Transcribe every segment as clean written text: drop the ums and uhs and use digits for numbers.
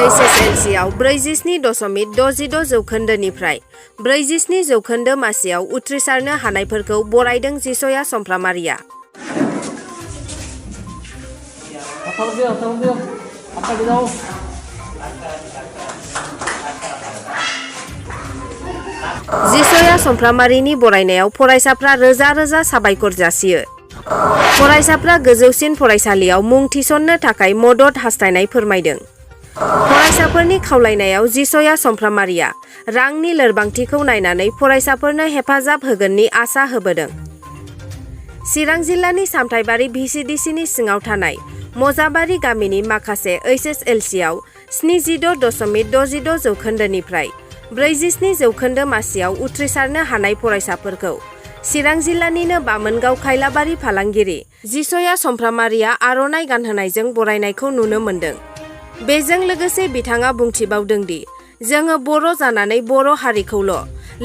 HSLCआव 47.66 जौखोन्दोनिफ्राय 47 जौखोन्दो मासियाव उथ्रिसारनो हानायफोरखौ बरायदों जिसया समफ्रामारिया। जिसया समफ्रामारिनि बरायनायाव फरायसाफ्रा रोजा रोजा साबायखर जासियो। फरायसाफ्रा गोजौसिन फरायसालियाव मुं थिसननो थाखाय मदद हास्थायनाय फोरमायदों। फरायसाफोरनि खावलायनायाव जिसया समफ्रामारिया रांनि लोरबांथिखौ नायनानै फरायसाफोरनो हेफाजाब होगोननि आसा होबोदों। चिरां जिल्लानि सामथाइबारि VCDCनि सिङाव थानाय मजाबारि गामिनि माखासे HSLCआव 76.66 जौखोन्दोनिफ्राय 47 जौखोन्दो मासियाव उथ्रिसारनो हानाय फरायसाफोरखौ चिरां जिल्लानिनो बामोनगाव खायलाबारि फालांगिरि जिसया समफ्रामारिया आर'नाइ गानहोनायजों बरायनायखौ नुनो मोन्दों। बेजों लोगोसे बिथाङा बुंथिबावदों दि जोङो बर' जानानै बर' हारिखौल'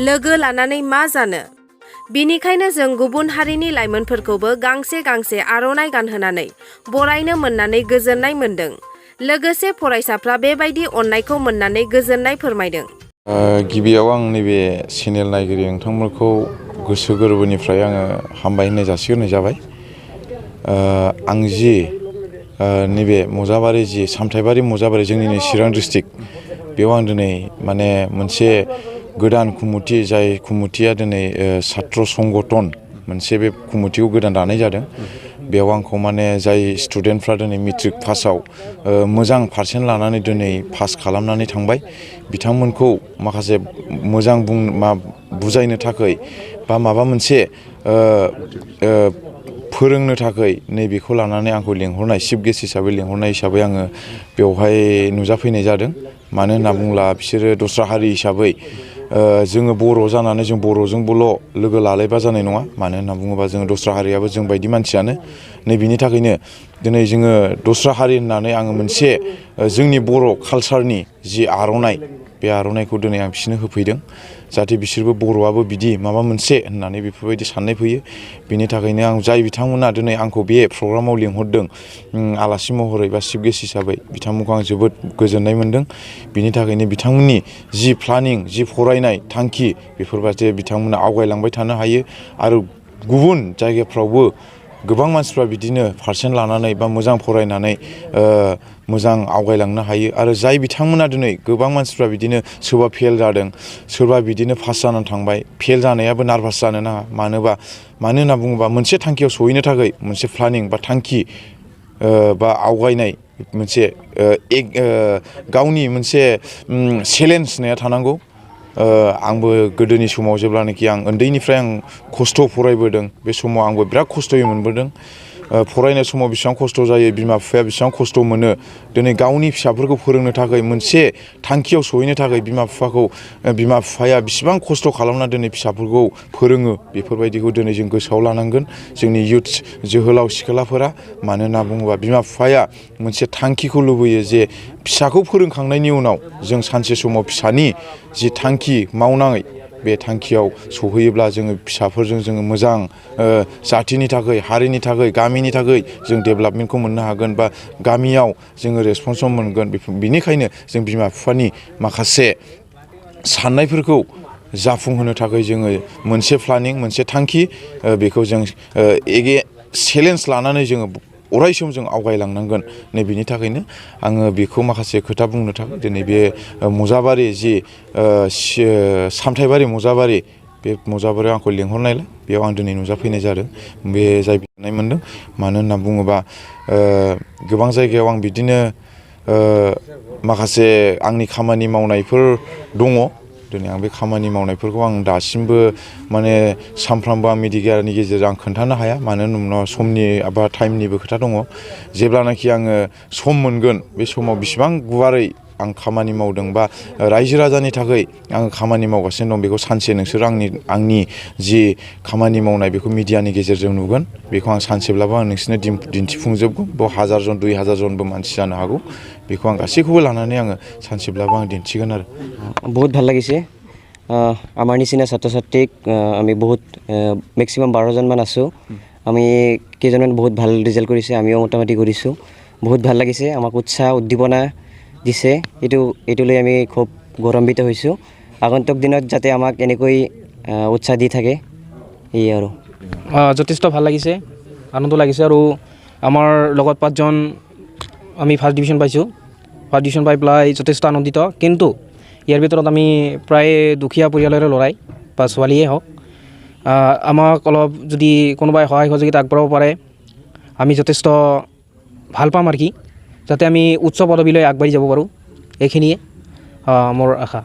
लोगो लानानै मा जानो, बिनिखायनो जों गुबुन हारिनि लाइमोनफोरखौबो गांसे गांसे आर'नाइ गानहोनानै बरायनो मोननानै गोजोननाय मोन्दों। लोगोसे फरायसाफ्रा बेबायदि अननायखौ मोननानै गोजोननाय फोरमायदों। गिबियाव आं नैबे चेनेल नायगिरि नोंथांमोनखौ गोसो गोरबोनिफ्राय आङो हामबाय होननाय जासिग्रोनाय जाबाय। आं जि नैबे मजाबारि जि सामथाइबारि मजाबारि जोंनिनो चिरां डिस्ट्रिक्ट बेयाव आं दिनै माने मोनसे गोदान खुमुथि जाय खुमुथिया दिनै सात्र संगठन मोनसे बे खुमुथिखौ गोदान दानाय जादों। बेयाव आंखौ माने जाय स्टुडेन्टफ्रा दिनै मेट्रिक पासआव मोजां पारसेन्ट लानानै दिनै पास खालामनानै थांबाय बिथांमोनखौ माखासे मोजां बुजायनो थाखाय बा माबा मोनसे फोरोंनो थाखाय नैबेखौ लानानै आंखौ लिंहरनाय चिफ गेस्ट हिसाबै लिंहरनाय हिसाबै आङो बेवहाय नुजाफैनाय जादों। मानो होनना बुङोब्ला बिसोरो दस्रा हारि हिसाबै जोङो बर' जानानै जों बर'जोंबोल' लोगो लालायबा जानाय नङा। मानो होनना बुङोबा जोङो दस्रा हारियाबो जों बायदि मानसियानो। नैबेनि थाखायनो दिनै जोङो दस्रा हारि होननानै आङो मोनसे जोंनि बर' कालसारनि जि आर'नाइ बे आर'नाइखौ दिनै आं बिसोरनो होफैदों। जाहाथे बिसोरबो बर'आबो बिदि माबा मोनसे होननानै बेफोरबायदि साननाय फैयो। बिनि थाखायनो आं जाय बिथांमोना दिनै आंखौ बे प्रग्रामाव लिंहरदों आलासि महरै बा चिफ गेस्ट हिसाबै बिथांमोनखौ आं जोबोद गोजोननाय मोनदों। बिनि थाखायनो बिथांमोननि जि प्लानिं जि फरायनाय थांखि बेफोरबायदि बिथांमोना आवगायलांबाय थानो हायो आरो गुबुन जायगाफ्रावबो गोबां मानसिफ्रा बिदिनो पारसेन्ट लानानै बा मोजां फरायनानै मोजां आवगायलांनो हायो। आरो जाय बिथांमोना दिनै गोबां मानसिफ्रा बिदिनो सोरबा फेल जादों सोरबा बिदिनो पास जानानै थांबाय। फेल जानायाबो नार्भास जानो नाङा। मानो होनना बुङोबा मोनसे थांखियाव सहैनो थाखाय मोनसे प्लानिं बा थांखि बा आवगायनाय मोनसे गावनि मोनसे चेलेन्ज होननाया थानांगौ। आंबो गोदोनि समाव जेब्लानाखि आं उन्दैनिफ्राय आं खस्थ' फरायबोदों बे समाव आंबो बिराद खस्थ'यै मोनबोदों। फरायनाय समाव बेसेबां खस्थ' जायो बिमा बिफाया बेसेबां खस्थ' मोनो। दिनै गावनि फिसाफोरखौ फोरोंनो थाखाय मोनसे थांखियाव सहैनो थाखाय बिमा बिफाया बेसेबां खस्थ' खालामना दिनै फिसाफोरखौ फोरोङो बेफोरबायदिखौ दिनै जों गोसोआव लानांगोन जोंनि इयुथ जोहोलाव सिख्लाफोरा। मानो होनना बुङोबा बिमा बिफाया मोनसे थांखिखौ लुबैयो जे फिसाखौ फोरोंखांनायनि उनाव जों सानसे समाव फिसानि जि थांखि मावनाय बे थांखियाव सहैयोब्ला जोङो फिसाफोरजों जोङो मोजां जाथिनि थाखाय हारिनि थाखाय गामिनि थाखाय जों डेभेलपमेन्टखौ मोननो हागोन बा गामियाव जोङो रेसपन्स मोनगोन। बेनिखायनो जों बिमा बिफानि माखासे साननायफोरखौ जाफुंहोनो थाखाय जोङो मोनसे प्लानिं मोनसे थांखि बेखौ जों चेलेन्ज लानानै जोङो अराय सम जों आवगायलांनांगोन। नैबेनि थाखायनो आङो बेखौ माखासे खोथा बुंनो थाखाय दिनै बे मजाबारि जि सामथाइबारि मजाबारि बे मजाबारियाव आंखौ लिंहरनायलाय बेयाव आं दिनै नुजाफैनाय जादों। बे जाय गोजोननाय मोनदों। मानो होनना बुङोबा गोबां जायगायाव आं बिदिनो माखासे आंनि खामानि मावनायफोर दङ। दिनै आं बे खामानि मावनायफोरखौ आं दासिमबो माने सानफ्रामबो आं मिडियानि गेजेरजों आं खोन्थानो हाया। मानो होनोब्ला समनि बा टाइमनिबो खोथा दङ। जेब्लानाखि आङो सम मोनगोन बे समाव बेसिबां गुवारै आं खामानि मावदों बा रायजो राजानि थाखाय आङो खामानि मावगासिनो दं बेखौ सानसे नोंसोर आंनि जि खामानि मावनाय बेखौ मिडियानि गेजेरजों नुगोन। बेखौ आं सानसेब्लाबो आं नोंसोरनो दिन्थिफुंजोबगोन। बेयाव 1000 जन 2000 जनबो मानसि जानो हागौ। बेखौ आं गासैखौबो लानानै आङो सानसेब्लाबो आं दिन्थिगोन आरो। बहुत ভাল লাগিছে। আমাৰ নিচিনা ছাত্ৰ ছাত্ৰীক আমি বহুত মেক্সিমাম 12জনমান আছোঁ। আমি কেইজনমান বহুত ভাল ৰিজাল্ট কৰিছে, আমিও মোটামুটি কৰিছোঁ। বহুত ভাল লাগিছে। আমাক উৎসাহ উদ্দীপনা দিছে এইটো লৈ আমি খুব গৌৰৱান্বিত হৈছোঁ আগন্তুক দিনত যাতে আমাক এনেকৈ উৎসাহ দি থাকে এই আৰু যথেষ্ট ভাল লাগিছে আনন্দ লাগিছে আৰু আমাৰ লগত 5জন আমি ফাৰ্ষ্ট ডিভিজন পাইছোঁ ফাৰ্ষ্ট ডিভিজন পাই পেলাই যথেষ্ট আনন্দিত কিন্তু ইয়াৰ ভিতৰত আমি প্ৰায় দুখীয়া পৰিয়ালৰে ল'ৰাই বা ছোৱালীয়ে হওক আমাক অলপ যদি কোনোবাই সহায় সহযোগিতা আগবঢ়াব পাৰে আমি যথেষ্ট ভাল পাম আৰু কি যাতে আমি উচ্চ পদবীলৈ আগবাঢ়ি যাব পাৰোঁ এইখিনিয়ে মোৰ আশা